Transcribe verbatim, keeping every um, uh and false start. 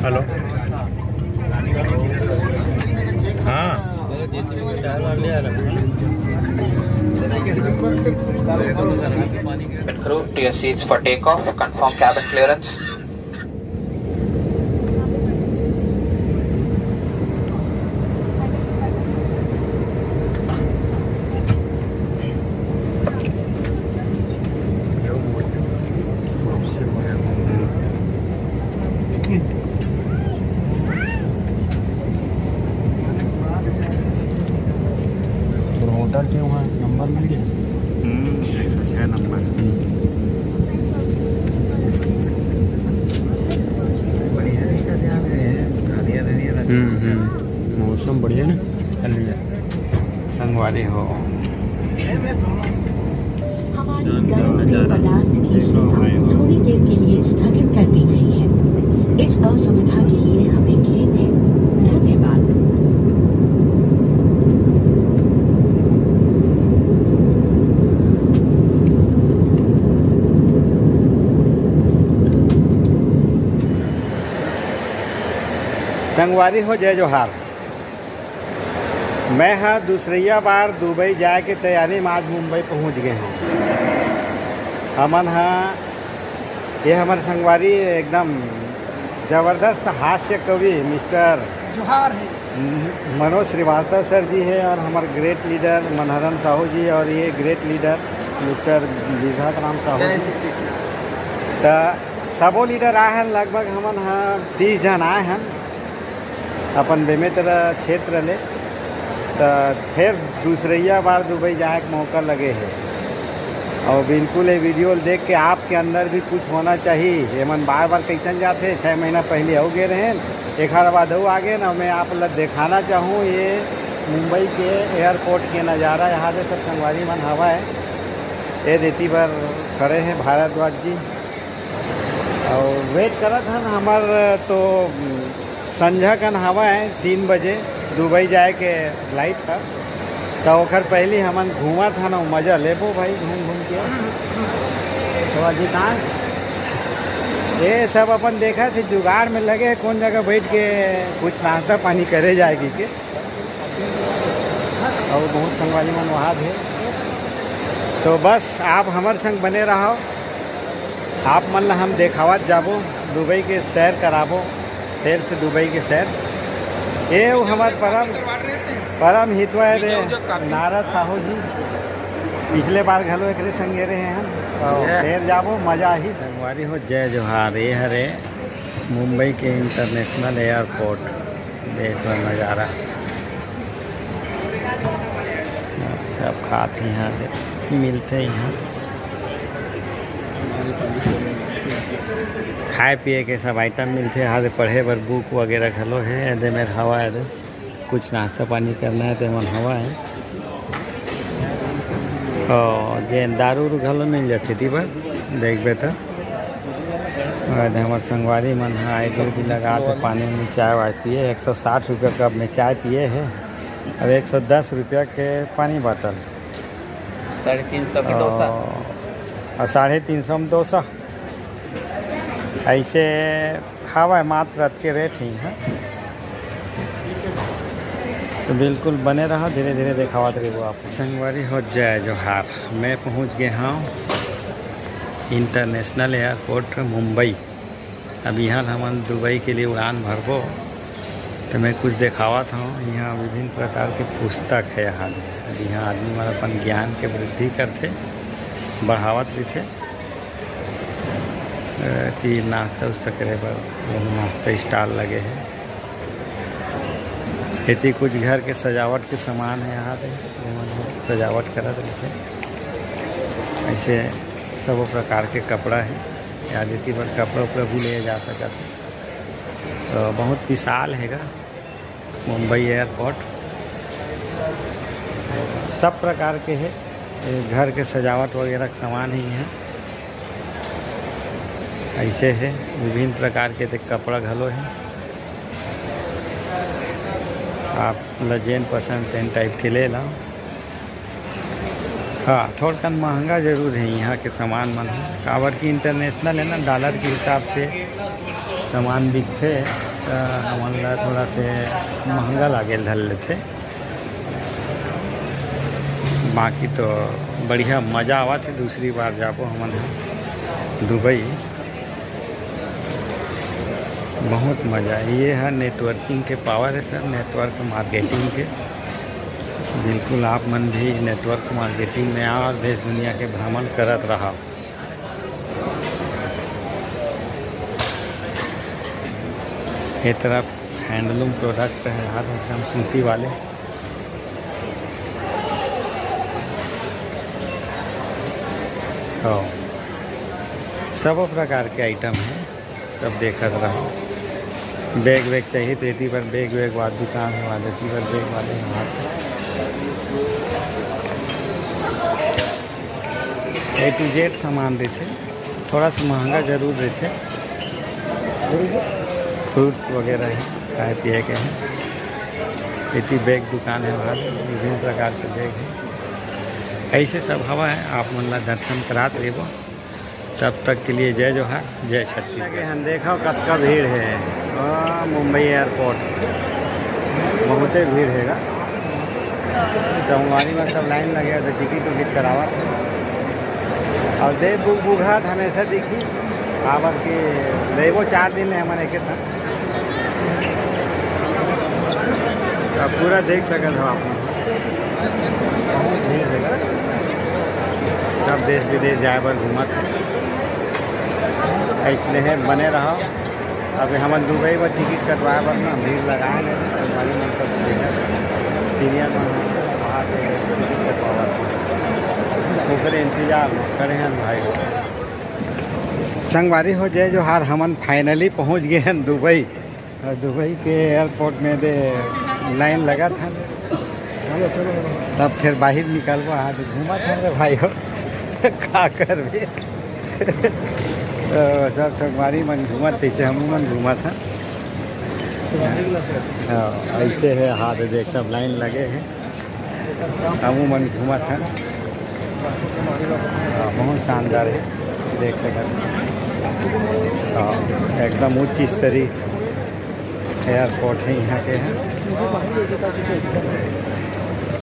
Hello. हाँ। Crew to your seats for takeoff. Confirm cabin clearance. Hotel के वहाँ number मिल गया। हम्म, एक सौ छः नंबर। बढ़िया नहीं का ध्यान है, हरियर हरियर अच्छा हम्म, हम्म। मौसम बढ़िया ना, चल लिया। संगवारी हो। हमारी गर्म पेय पदार्थ की सेवा थोड़ी देर के लिए स्थगित कर दी गई है। इस असुविधा के लिए हमें खेद है। धन्यवाद। संगवारी हो, जय जोहार। मैं ह दूसरइया बार दुबई जाए के तैयारी में आज मुंबई पहुंच गए हूँ। हमन ह, ये हमर संगवारी एकदम जबरदस्त हास्य कवि मिस्टर जोहार है। मनोज श्रीवास्तव सर जी है और हमारे ग्रेट लीडर मनहरन साहू जी और ये great leader mister Vidhat Ram Sahu जय जी। श्री कृष्ण। त सबो लीडर आए हैं, लगभग हमन ह तीस जन आए हैं अपन बेमेतरा क्षेत्र ले। त फिर दूसरइया बार दुबई जाए के मौका लगे है। और बिल्कुल ये वीडियो देख के आपके अंदर भी कुछ होना चाहिए। ये मन बार बार कैसन जाते, छः महीना पहले अउ गए रहे, एक बार बाद अउ आ गए ना। मैं आप ला दिखाना चाहूँ ये मुंबई के एयरपोर्ट के नज़ारा। यहाँ से सब संगवारी मन हवा है, ये रेती पर खड़े हैं भारद्वाज जी। और वेट करत हन हमर तो संझा कन हवा है तीन बजे दुबई जाए के फ्लाइट था। तो ओखर पहली हमन घूमत हन, मजा लेबो भाई घूम घूम के। तो अधिकांश ये सब अपन देखा थे जुगाड़ में लगे, कौन जगह बैठ के कुछ नाश्ता पानी करे जाएगी के। और बहुत संगवारी मन वहाँ भी। तो बस आप हमर संग बने रहो, आप मन ला हम देखावत जाबो, दुबई के सैर कराबो, फिर से दुबई के सैर। ये वो हमार परम, परम हितवा है रे, नारद साहू जी। पिछले बार घलो एकरे संगे रहे हैं, तो ये। फिर जाबो, मजा ही। संगवारी हो, जय जोहार। ये हरे मुंबई के इंटरनेशनल एयरपोर्ट। देख लो नज़ारा, सब खात इहाँ दे, मिलते इहाँ। खाए पिए के सब आइटम मिलते, यहाँ से पढ़े बर बुक वगैरह घलो है। एदे मेर हवा है, एदे कुछ नाश्ता पानी करना है, ते मन हवा है। और जे दारू उरू घलो मिल जाथे, दी बर देखबे त। और हमर संगवारी मन ह आए दूध लगा के पानी में चाय वाय पिए, एक सौ साठ रुपया कप में चाय पिए है और एक सौ दस रुपया के पानी बोतल। साढ़े तीन सौ के डोसा। और, और साढ़े तीन सौ में डोसा। ऐसे हवा है, मात्र अतके रेट ही है। तो बिल्कुल बने रहा, धीरे धीरे देखावत रहिबो आप। संगवारी हो, जय जोहार। मैं पहुंच गए हूँ इंटरनेशनल एयरपोर्ट मुंबई। अब यहाँ हमन दुबई के लिए उड़ान भरबो, तो मैं कुछ देखावत हूँ। यहाँ विभिन्न प्रकार के पुस्तक है। यहाँ, अब यहाँ आदमी मन अपन ज्ञान के वृद्धि करथे, बढ़ावत रहिथे। अ, कि नाश्ता उस्ता करे बर वही नाश्ता स्टॉल लगे है। एती कुछ घर के सजावट के सामान है यहाँ पे, जेमन सजावट करत रहिथे। ऐसे सब प्रकार के कपड़ा है, यहाँ एती बर कपड़ा उपड़ा भी ले जा सकत है। तो बहुत विशाल हैगा मुंबई एयरपोर्ट, सब प्रकार के है, ये घर के सजावट वगैरह के सामान है यहाँ। ऐसे है, विभिन्न प्रकार के देख कपड़ा घलो है, आप ला जेन पसंद तेन टाइप के ले ला। हाँ, थोड़कन महंगा जरूर है यहाँ के सामान मन ह, काबर कि इंटरनेशनल है ना, डॉलर के हिसाब से सामान दिखथे, त हमन ला थोड़ा से महंगा लागे धर लेथे। बाकी तो बढ़िया मजा आवत हे, दूसरी बार जाबो हमन ह दुबई। बहुत मजा। ये ह नेटवर्किंग के पावर है सर, नेटवर्क मार्केटिंग के। बिल्कुल, आप मन भी नेटवर्क मार्केटिंग में आओ और देश दुनिया के भ्रमण करत रहो। ये तरफ हैंडलूम प्रोडक्ट है यार, एकदम सूती वाले। हाँ, सब प्रकार के आइटम है, सब देखत रहो। बैग वैग चाहिए तो एती पर बैग वैग वाला दुकान है, वाले एती पर बैग वाले है, वहाँ पे। ए टू जेड सामान देथे, थोड़ा सा महंगा जरूर देथे। फ्रूट्स वगैरह है, खाए पिए के है। एती बैग दुकान है, वहाँ विभिन्न प्रकार के बैग है। ऐसे सब हवा है, आप मन ला दर्शन करात रेबो। तब तक के लिए जय जोहार, जय छत्तीसगढ़। लगे हन, देखो कतका भीड़ है। हाँ, मुंबई एयरपोर्ट बहुते भीड़ हैगा। संगवारी में सब लाइन लगे हे, तो टिकट उकट करावत हे। और दे बुक बुघात हमेशा दिखी, काबर के लेबो चार दिन में हमन एके संग। अब पूरा देख सकत हो आप मन। बहुत भीड़ हे। सब देश विदेश जाए बर घूमत हे। ऐसने हे, बने रहो। अभी हमन दुबई बर टिकट कटवाए बर ना भीड़ लगाए हे, संगवारी मन सब देखत हे। सीनियर मन वहाँ से टिकट कटवावत हे। ओकरे इंतजार में खड़े हैं भाई। संगवारी हो, जय जोहार, हमन फाइनली पहुँच गए हैं दुबई। और दुबई के एयरपोर्ट में दे लाइन लगा था, तब फिर बाहर निकलबो। हाँ, तो घूमत हन रे भाई हो, का करबे। तो सब संगवारी मन घूमत, तैसे हम मन घूमत हन। हाँ, ऐसे है हाल, देख सब लाइन लगे हैं, हमू मन घूमत हन। हाँ, बहुत शानदार है, देख सकत। हाँ, एकदम उच्च स्तरीय एयरपोर्ट है यहाँ के है।